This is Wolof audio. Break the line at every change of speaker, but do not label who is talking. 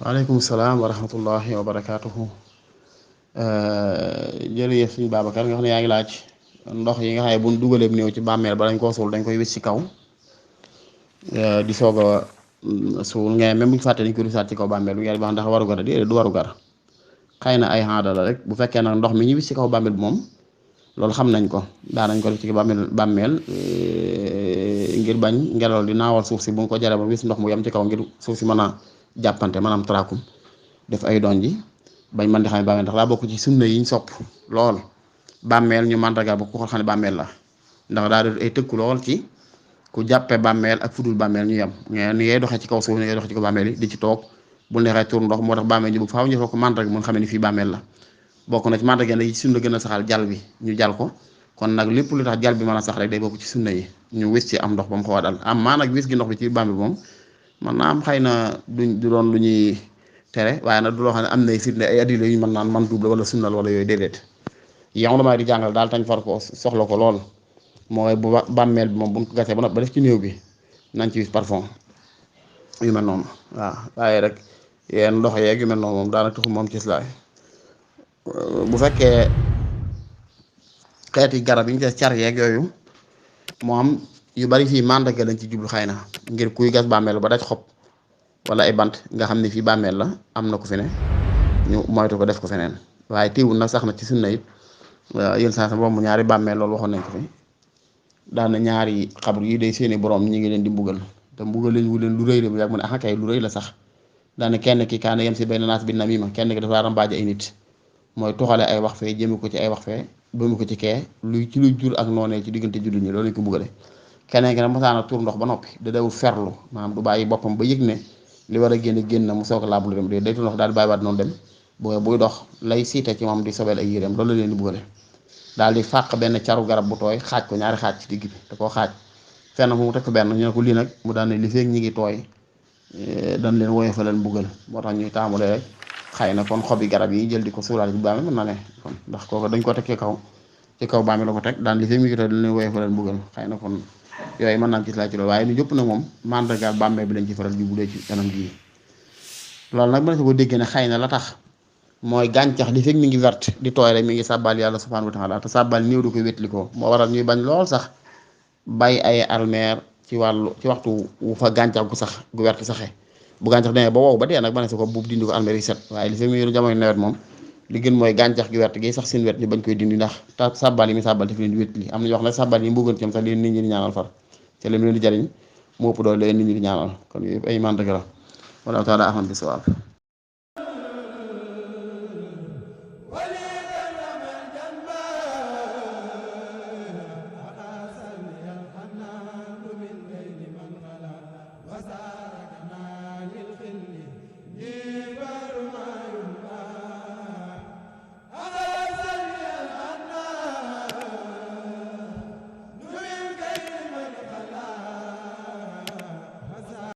waaleykum salaam wa rahmatullahi wa barakaatuhu. Jërëjëf suñu Babacar nga xam ne yaa ngi laaj ndox yi nga xam ne buñ dugalee néew ci bàmmeel ba dañ koo suul dañ koy wis ci kaw di soog a suul nga même bu ñu fàtte dañ koy wisaat ci kaw bàmmeel bi ngeen wax ndax waru gar déedéet du waru gar xëy na ay xaada la rek bu fekkee nag ndox mi ñu wis ci kaw bàmmeel bi moom loolu xam nañ ko daanañ ko def ci bàmmeel ngir bañ ngelaw di naawal suuf si bu mu ko jaree ba wis ndox mu yem ci kaw ngir suuf si mën a jàppante maanaam traakum def ay doon ji bañ mën di xam ne bàmmeel ndax daa bokk ci sunna yiñ sopp lool bàmmeel ñu màndarga ba ku ko xam ne bàmmeel la ndax daa def ay tëkku lool ci ku jàppee bàmmeel ak fudul bàmmeel ñu yem ni ngay doxee ci kaw suuf ni ngay doxee ci kaw bàmmeel yi di ci toog bu neexee tur ndox moo tax bàmmeel ji bu faaw ñu ko màndarga mun xam ne ni fii bàmmeel la bokk na ci màndarga yi ci sunna gën a saxal jal bi ñu jal ko kon nag lépp lu tax jal bi mën a sax rek day bokk ci sunna yi ñu wis ci am ndox ba mu xaw a dal am maa nag wis gi ndox bi ci bàmmeel moom man naa am xëy na du doon lu ñuy tere waaye nag du loo xam ne am nay firnde ay addila yu ñu mën naan man duub la wala sunnal wala yooyu déedéet yow la may di jàngal daal tañ far ko soxla ko lool mooy bu bàmmeel bi moom buñ ko gasee ba def ci néew bi nañ ci wis parfum yu mel noonu waaw waaye rek yéen ndox yeeg yu mel noonu moom daanaka taxul moom ci islaay bu fekkee xeeti garab yi ñu des car yeeg yooyu moom yu bari fii màndarga lañ ci jublu xëy na ngir kuy gas bàmmeel ba daj xob wala ay bant nga xam ne fii bàmmeel la am na ko fi ne ñu moytu ko def ko feneen waaye teewul nag sax na ci sunna it yéen saa sama romb ñaari bàmmeel loolu waxoon nañ ko fi daana ñaari xabru yi day seeni borom ñi ngi leen di mbugal te mbugal leen wu leen lu rëy la bu yàgg mu ne ah kay lu rëy la sax daana kenn ki kaana yem si benn naas bi namima kenn ki dafa rambaaje ay nit mooy toxale ay wax fee jëme ko ci ay wax fee bëmu ko ci kee luy ci luy jur ak noonee ci diggante jullit ñi loolu lañ ko mbugale keneen ki nag mosaana tur ndox ba noppi da dawul ferlu maanaam du bàyyi boppam ba yëg ne li war a génn na mu soog a laablu dem day tur ndox daal di bàyyiwaat noonu dem buy dox lay siite ci moom di sobeel ay yéreem loolu la leen di bugale daal di fàq benn caru garab bu tooy xaaj ko ñaari xaaj ci digg bi da koo xaaj fenn fu mu teg ko benn ñu ne ko lii nag mu daan ne li feeg ñi ngi tooy dañ leen woye fa leen buggal moo tax ñuy taamulee rek xëy na kon xobi garab yi jël di ko suulaale ci bàmmeel mën na ne kon ndax kooku dañ ko teg ci kaw bàmmeel la ko teg daan li feeg mi ngi tooy dañ leen woye fa leen buggal xëy na kon yooyu mën naa gis laa ci loolu waaye ñu jëpp nag moom mandargaal bàmmeel bi lañ ci faral di bu dee ci kanam gii loolu nag mën na ko déggee ne xëy na la tax mooy gàncax li fekk mi ngi verte di tooy rek mi ngi sàbbal yàlla subhanahu wa taala te sàbbal néew du ko wétlikoo moo waral ñuy bañ lool sax bay ay almeer ci waxtu wu fa gàncax gu sax gu verte saxee bu gàncax demee ba wow ba dee nag ba ne su ko buub dindi ko almeer yi set waaye li fekk mi ngi jamono nawet moom li gën mooy gàncax gi wert gi sax seen wet ñu bañ koy dindi ndax ta sàbbal yi mi sàbbal daf leen di wétli am na ñu wax ne sàbbal yi mbugal ci am sax leen nit ñi di ñaanal far te leen di jariñ moo ëpp doole leen nit ñi di ñaanal kon yooyu ay mandarga la wala taala ahmad bi sawaab